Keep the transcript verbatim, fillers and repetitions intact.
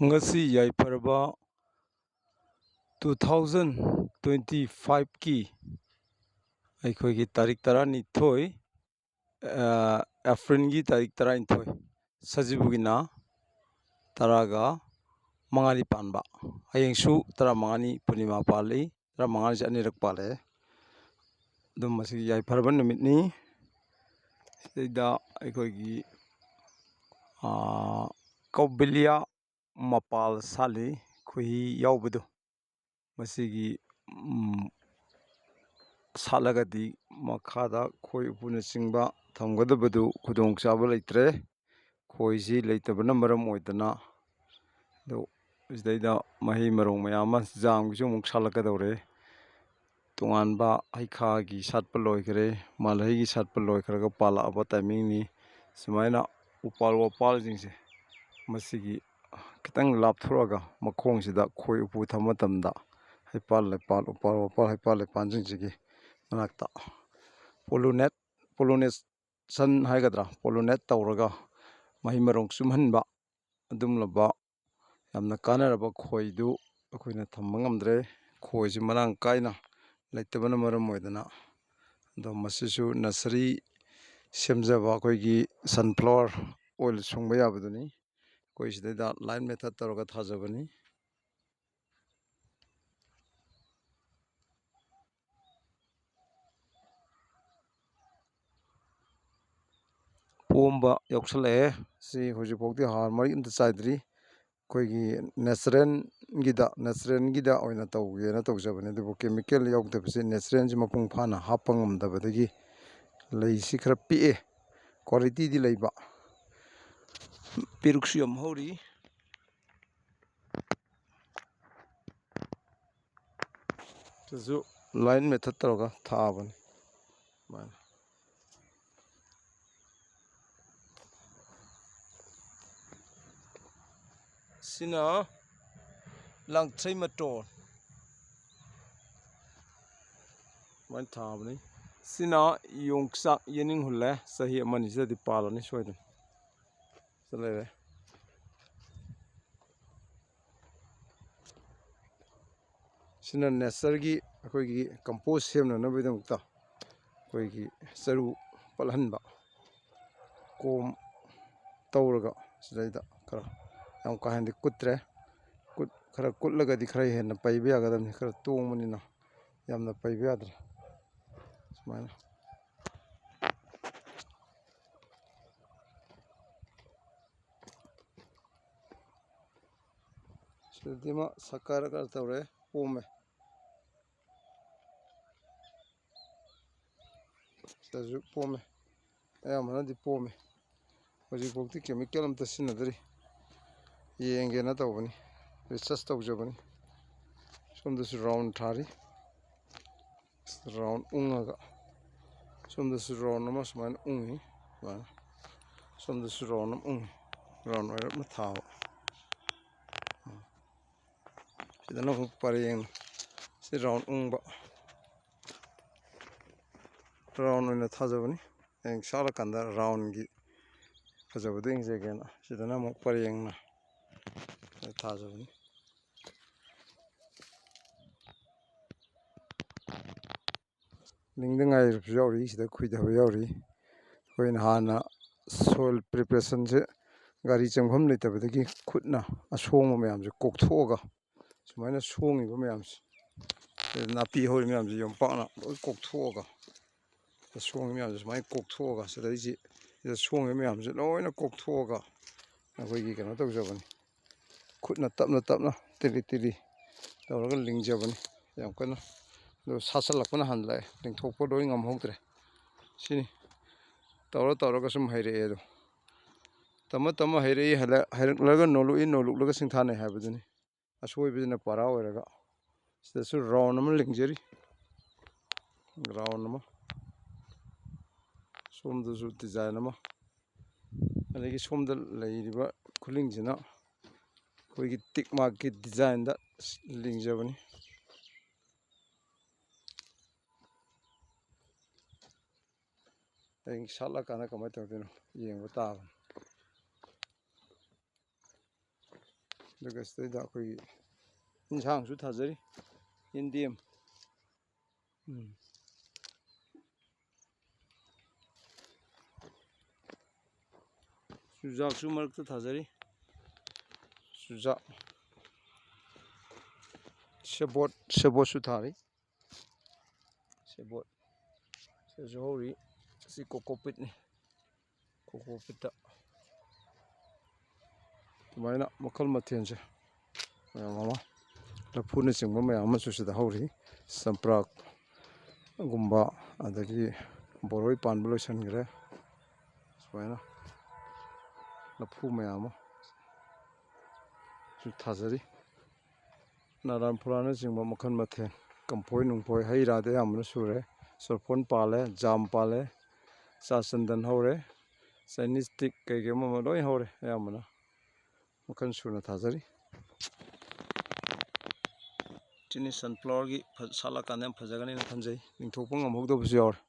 ꯉꯁꯤ ꯌꯥꯏꯐꯔꯕ two thousand twenty five ꯀꯤ ꯑꯩꯈꯣꯏꯒꯤ ꯇꯥꯔꯤꯛ ꯇꯔꯥꯅꯤꯊꯣꯏ, ꯑ, ꯑꯦꯄ꯭ꯔꯤꯜꯒꯤ ꯇꯥꯔꯤꯛ ꯇꯔꯥꯅꯤꯊꯣꯏ, ꯁꯖꯤꯕꯨꯒꯤꯅ ꯇꯔꯥꯒ ꯃꯉꯥꯅꯤ ꯄꯥꯟꯕ꯫ ꯍꯌꯦꯡꯁꯨ ꯇꯔꯥꯃꯉꯥꯅꯤ ꯄꯨꯔꯅꯤꯃꯥ ꯄꯥꯜꯂꯤ꯫ ꯇꯔꯥꯃꯉꯥꯅꯤꯁꯦ ꯑꯅꯤꯔꯛ ꯄꯥꯜꯂꯦ꯫ ꯑꯗꯨꯝ ꯃꯁꯤ ꯌꯥꯏꯐꯔꯕ ꯅꯨꯃꯤꯠꯅꯤ꯫ ꯁꯤꯗꯩꯗ ꯑꯩꯈꯣꯏꯒꯤ, ꯑ, ꯀꯧꯕꯤꯂꯤꯌꯥ ꯃꯄꯥꯜ ꯁꯥꯠꯂꯤ, ꯈꯣꯏꯍꯤ ꯌꯥꯎꯕꯗꯣ꯫ ꯃꯁꯤꯒꯤ, ꯎꯝ, ꯁꯥꯠꯂꯒꯗꯤ ꯃꯈꯥꯗ ꯈꯣꯏ ꯎꯄꯨꯅꯆꯤꯡꯕ ꯊꯝꯒꯗꯕꯗꯨ ꯈꯨꯗꯣꯡꯆꯥꯕ ꯂꯩꯇ꯭ꯔꯦ꯫ ꯈꯣꯏꯁꯤ ꯂꯩꯇꯕꯅ ꯃꯔꯝ ꯑꯣꯏꯗꯅ꯫ ꯑꯗꯨ ꯁꯤꯗꯩꯗ ꯃꯍꯩ ꯃꯔꯣꯡ ꯃꯌꯥꯝ ꯑꯃ, ꯖꯥꯝꯒꯤꯁꯨ ꯑꯃꯨꯛ ꯁꯥꯠꯂꯛꯀꯗꯧꯔꯦ꯫ ꯇꯣꯉꯥꯟꯕ ꯍꯩꯈꯥꯒꯤ ꯁꯥꯠꯄ ꯂꯣꯏꯈ꯭ꯔꯦ, ꯃꯥꯜꯍꯩꯒꯤ ꯁꯥꯠꯄ ꯂꯣꯏꯈ꯭ꯔꯒ ꯄꯥꯜꯂꯛꯑꯕ timingꯅꯤ꯫ ꯁꯨꯃꯥꯏꯅ ꯎꯄꯥꯜ ꯋꯥꯄꯥꯜꯁꯤꯡꯁꯦ, ꯃꯁꯤꯒꯤ ꯈꯤꯇꯪ ꯂꯥꯞꯊꯣꯔꯛꯑꯒ ꯃꯈꯣꯡꯁꯤꯗ ꯈꯣꯏ ꯎꯄꯨ ꯊꯝꯕ ꯃꯇꯝꯗ, ꯍꯩꯄꯥꯜ ꯂꯩꯄꯥꯜ, ꯎꯄꯥꯜ ꯋꯥꯄꯥꯜ, ꯍꯩꯄꯥꯜ ꯂꯩꯄꯥꯜꯁꯤꯡꯁꯤꯒꯤ ꯃꯅꯥꯛꯇ pollinate, pollination ꯍꯥꯏꯒꯗ꯭ꯔꯥ, pollinate ꯇꯧꯔꯒ ꯃꯍꯩ ꯃꯔꯣꯡ ꯆꯨꯝꯍꯟꯕ ꯑꯗꯨꯒꯨꯝꯂꯕ ꯌꯥꯝꯅ ꯀꯥꯟꯅꯔꯕ ꯈꯣꯏꯗꯨ ꯑꯩꯈꯣꯏꯅ ꯊꯝꯕ ꯉꯝꯗ꯭ꯔꯦ꯫ ꯈꯣꯏꯁꯤ ꯃꯔꯥꯡ ꯀꯥꯏꯅ ꯂꯩꯇꯕꯅ ꯃꯔꯝ ꯑꯣꯏꯗꯅ꯫ ꯑꯗꯣ ꯃꯁꯤꯁꯨ nursery ꯁꯦꯝꯖꯕ ꯑꯩꯈꯣꯏꯒꯤ sunflower oil ꯁꯨꯡꯕ ꯌꯥꯕꯗꯨꯅꯤ꯫ ꯑꯩꯈꯣꯏ ꯁꯤꯗꯩꯗ line method ꯇꯧꯔꯒ ꯊꯥꯖꯕꯅꯤ꯫ ꯄꯣꯝꯕ ꯌꯥꯎꯁꯜꯂꯛꯑꯦ꯫ ꯁꯤ ꯍꯧꯖꯤꯛꯐꯥꯎꯗꯤ ꯍꯥꯔ ꯃꯔꯤꯛ ꯑꯝꯇ ꯆꯥꯏꯗ꯭ꯔꯤ꯫ ꯑꯩꯈꯣꯏꯒꯤ natural ꯒꯤꯗ, natural ꯒꯤꯗ ꯑꯣꯏꯅ ꯇꯧꯒꯦꯅ ꯇꯧꯖꯕꯅꯦ, ꯑꯗꯨꯕꯨ chemical ꯌꯥꯎꯗꯕꯁꯦ natural ꯁꯦ ꯃꯄꯨꯡ ꯐꯥꯅ ꯍꯥꯞꯄ ꯉꯝꯗꯕꯗꯒꯤ ꯂꯩꯁꯤ ꯈꯔ ꯄꯤꯛꯑꯦ꯫ Quality ꯗꯤ ꯂꯩꯕ, ꯄꯦꯔꯨꯛꯁꯨ ꯌꯥꯝ ꯍꯧꯔꯤ꯫ ꯁꯤꯁꯨ line method ꯇꯧꯔꯒ ꯊꯥꯕꯅꯤ꯫ ꯁꯨꯃꯥꯏꯅ꯫ ꯁꯤꯅ ꯂꯥꯡꯊ꯭ꯔꯩ ꯃꯇꯣꯟ꯫ ꯁꯨꯃꯥꯏꯅ ꯊꯥꯕꯅꯤ꯫ ꯁꯤꯅ ꯌꯣꯡꯆꯥꯛ ꯌꯦꯅꯤꯡ ꯍꯨꯜꯂꯦ꯫ ꯆꯍꯤ ꯑꯃꯅꯤꯁꯤꯗꯗꯤ ꯄꯥꯜꯂꯅꯤ ꯁꯣꯏꯗꯅ꯫ ꯁꯤꯗ ꯂꯩꯔꯦ꯫ ꯁꯤꯅ ꯅꯦꯆꯔꯒꯤ ꯑꯩꯈꯣꯏꯒꯤ ꯀꯝꯄꯣꯁ ꯁꯦꯝꯅꯅꯕꯒꯤꯗꯃꯛꯇ ꯑꯩꯈꯣꯏꯒꯤ ꯆꯔꯨ ꯄꯠꯍꯟꯕ ꯀꯣꯝ ꯇꯧꯔꯒ ꯁꯤꯗꯩꯗ ꯈꯔ ꯌꯥꯝ ꯀꯥ ꯍꯦꯟꯅꯗꯤ ꯀꯨꯠꯇ꯭ꯔꯦ꯫ ꯀꯨꯠ-, ꯈꯔ ꯀꯨꯠꯂꯒꯗꯤ ꯈꯔ ꯍꯦꯟꯅ ꯄꯩꯕ ꯌꯥꯒꯗꯕꯅꯤ, ꯈꯔ ꯇꯣꯡꯕꯅꯤꯅ ꯌꯥꯝꯅ ꯄꯩꯕ ꯌꯥꯗ꯭ꯔꯦ꯫ ꯁꯨꯃꯥꯏꯅ ꯁꯤꯗꯗꯤ ꯑꯃ ꯁꯛꯀꯥꯔ ꯈꯔ ꯇꯧꯔꯦ, ꯄꯣꯝꯃꯦ꯫ ꯁꯤꯗꯁꯨ ꯄꯣꯝꯃꯦ, ꯑꯌꯥꯝꯕꯅꯗꯤ ꯄꯣꯝꯃꯦ꯫ ꯍꯧꯖꯤꯛꯐꯥꯎꯗꯤ ꯀꯦꯃꯤꯀꯦꯜ ꯑꯝꯇ ꯁꯤꯖꯤꯟꯅꯗ꯭ꯔꯤ꯫ ꯌꯦꯡꯒꯦꯅ ꯇꯧꯕꯅꯤ, ꯔꯤꯁꯔꯁ ꯇꯧꯖꯕꯅꯤ꯫ ꯁꯣꯝꯗꯁꯨ ꯔꯥꯎꯟ ꯊꯥꯔꯤ, ꯔꯥꯎꯟ ꯎꯪꯉꯒ꯫ ꯁꯣꯝꯗꯁꯨ ꯔꯥꯎꯟ ꯑꯃ ꯁꯨꯃꯥꯏꯅ ꯎꯪꯉꯤ꯫ ꯁꯨꯃꯥꯏꯅ ꯁꯣꯝꯗꯁꯨ ꯔꯥꯎꯟ ꯑꯃ ꯎꯪꯉꯤ, ꯔꯥꯎꯟ ꯑꯣꯏꯔꯞꯅ ꯊꯥꯕ꯫ ꯁꯤꯗꯅ ꯑꯃꯨꯛ ꯄꯔꯦꯡ, ꯁꯤ ꯔꯥꯎꯟ ꯎꯪꯕ, ꯔꯥꯎꯟ ꯑꯣꯏꯅ ꯊꯥꯖꯕꯅꯤ꯫ ꯍꯌꯦꯡ ꯁꯥꯠꯂꯀꯥꯟꯗ ꯔꯥꯎꯟꯒꯤ ꯐꯖꯕꯗꯣ ꯌꯦꯡꯖꯒꯦꯅ ꯁꯤꯗꯅ ꯑꯃꯨꯛ ꯄꯔꯦꯡꯅ ꯊꯥꯖꯕꯅꯤ꯫ ꯂꯤꯡꯗ ꯉꯥꯏꯔꯕꯁꯨ ꯌꯥꯎꯔꯤ, ꯁꯤꯗ ꯈꯨꯏꯊꯕ ꯌꯥꯎꯔꯤ꯫ ꯑꯩꯈꯣꯏꯅ ꯍꯥꯟꯅ ꯁꯣꯏꯜ ꯄ꯭ꯔꯤꯄꯦꯔꯦꯁꯟꯁꯦ ꯒꯥꯔꯤ ꯆꯪꯐꯝ ꯂꯩꯇꯕꯗꯒꯤ ꯈꯨꯠꯅ ꯑꯁꯣꯡꯕ ꯃꯌꯥꯝꯁꯦ ꯀꯣꯛꯊꯣꯛꯑꯒ, ꯁꯨꯃꯥꯏꯅ ꯁꯣꯡꯉꯤꯕ ꯃꯌꯥꯝꯁꯦ, ꯅꯥꯄꯤ ꯍꯧꯔꯤ ꯃꯌꯥꯝꯁꯦ ꯌꯣꯝꯄꯥꯛꯅ ꯂꯣꯏ ꯀꯣꯛꯊꯣꯛꯑꯒ, ꯁꯣꯡꯉꯤ ꯃꯌꯥꯝꯁꯦ ꯁꯨꯃꯥꯏꯅ ꯀꯣꯛꯊꯣꯛꯑꯒ, ꯁꯤꯗꯩꯁꯤ, ꯁꯤꯗ ꯁꯣꯡꯉꯤꯕ ꯃꯌꯥꯝꯁꯦ ꯂꯣꯏꯅ ꯀꯣꯛꯊꯣꯛꯑꯒ ꯑꯩꯈꯣꯏꯒꯤ ꯀꯩꯅꯣ ꯇꯧꯖꯕꯅꯤ꯫ ꯈꯨꯠꯅ ꯇꯞꯅ ꯇꯞꯅ ꯇꯤꯂꯤ ꯇꯤꯂꯤ ꯇꯧꯔꯒ ꯂꯤꯡꯖꯕꯅꯤ꯫ ꯌꯥꯝ ꯀꯟꯅ, ꯑꯗꯨ ꯁꯥꯠꯆꯜꯂꯛꯄꯅ ꯍꯥꯟꯅ ꯂꯥꯛꯑꯦ, ꯂꯤꯡꯊꯣꯛꯄ ꯂꯣꯏ ꯉꯝꯍꯧꯗ꯭ꯔꯦ꯫ ꯁꯤꯅꯤ ꯇꯧꯔ ꯇꯧꯔꯒ ꯁꯨꯝ ꯍꯩꯔꯛꯑꯦ꯫ ꯑꯗꯣ ꯇꯝꯃ ꯇꯝꯃ ꯍꯩꯔꯛꯏ, ꯍꯩꯔꯛꯂꯒ ꯅꯣꯂꯨꯛꯏ, ꯅꯣꯂꯨꯛꯂꯒ ꯁꯤꯡꯊꯥꯅꯩ ꯍꯥꯏꯕꯗꯨꯅꯤ꯫ ꯑꯁꯣꯏꯕꯁꯤꯅ ꯄꯔꯥ ꯑꯣꯏꯔꯒ ꯁꯤꯗꯁꯨ ꯔꯥꯎꯟ ꯑꯃ ꯂꯤꯡꯖꯔꯤ, ꯔꯥꯎꯟ ꯑꯃ, ꯁꯣꯝꯗꯁꯨ ꯗꯤꯖꯥꯏꯟ ꯑꯃ, ꯑꯗꯒꯤ ꯁꯣꯝꯗ ꯂꯩꯔꯤꯕ ꯈꯨꯂꯤꯡꯁꯤꯅ ꯑꯩꯈꯣꯏꯒꯤ ꯇꯤꯛ ꯃꯥꯔꯛꯀꯤ ꯗꯤꯖꯥꯏꯟꯗ ꯂꯤꯡꯖꯕꯅꯤ꯫ ꯍꯌꯦꯡ ꯁꯥꯠꯂꯀꯥꯟꯗ ꯀꯃꯥꯏꯅ ꯇꯧꯗꯣꯏꯅꯣ ꯌꯦꯡꯕ ꯇꯥꯕꯅꯤ꯫ ꯑꯗꯨꯒ ꯁꯤꯗꯩꯗ ꯑꯩꯈꯣꯏꯒꯤ ꯏꯟꯁꯥꯡꯁꯨ ꯊꯥꯖꯔꯤ꯫ ꯌꯦꯟꯗꯦꯝ꯫ ꯎꯝ꯫ ꯆꯨꯖꯥꯛꯁꯨ ꯃꯔꯛꯇ ꯊꯥꯖꯔꯤ꯫ ꯆꯨꯖꯥꯛ, ꯁꯦꯕꯣꯠ, ꯁꯦꯕꯣꯠꯁꯨ ꯊꯥꯔꯤ꯫ ꯁꯦꯕꯣꯠ ꯁꯤꯁꯨ ꯍꯧꯔꯤ꯫ ꯁꯤ ꯀꯣꯀꯣꯄꯤꯠꯅꯤ꯫ ꯀꯣꯀꯣꯄꯤꯠꯇ ꯑꯗꯨꯃꯥꯏꯅ ꯃꯈꯜ ꯃꯊꯦꯜꯁꯦ ꯃꯌꯥꯝ ꯑꯃ, ꯂꯐꯨꯅꯆꯤꯡꯕ ꯃꯌꯥꯝ ꯑꯃꯁꯨ ꯁꯤꯗ ꯍꯧꯔꯤ꯫ ꯆꯝꯄ꯭ꯔꯥꯒꯨꯝꯕ, ꯑꯗꯒꯤ ꯕꯣꯔꯣꯏ ꯄꯥꯟꯕ ꯂꯣꯏꯁꯤꯟꯈ꯭ꯔꯦ꯫ ꯁꯨꯃꯥꯏꯅ ꯂꯐꯨ ꯃꯌꯥꯝ ꯑꯃ ꯁꯨ ꯊꯥꯖꯔꯤ꯫ ꯅꯥꯔꯥꯟ ꯐꯨꯔꯥꯟꯅꯆꯤꯡꯕ ꯃꯈꯜ ꯃꯊꯦꯜ, ꯀꯝꯐꯣꯏ ꯅꯨꯡꯐꯣꯏ, ꯍꯩ ꯔꯥꯗꯤ ꯑꯌꯥꯝꯕꯅ ꯁꯨꯔꯦ꯫ ꯆꯣꯔꯐꯣꯟ ꯄꯥꯜꯂꯦ, ꯖꯥꯝ ꯄꯥꯜꯂꯦ, ꯆꯥ ꯆꯟꯗꯟ ꯍꯧꯔꯦ, ꯆꯥꯏꯅꯤꯁ ꯇꯤꯛ ꯀꯩꯀꯩ ꯑꯃ ꯑꯃ ꯂꯣꯏ ꯍꯧꯔꯦ꯫ ꯑꯌꯥꯝꯕꯅ ꯃꯈꯜ ꯁꯨꯅ ꯊꯥꯖꯔꯤ꯫ ꯆꯤꯅꯤ ꯁꯟꯐ꯭ꯂꯥꯋꯔꯒꯤ ꯐ-, ꯁꯥꯠꯂꯀꯥꯟꯗ ꯌꯥꯝ ꯐꯖꯒꯅꯤꯅ ꯈꯟꯖꯩ꯫ ꯂꯤꯡꯊꯣꯛꯄ ꯉꯝꯍꯧꯗꯕꯁꯨ ꯌꯥꯎꯔꯦ꯫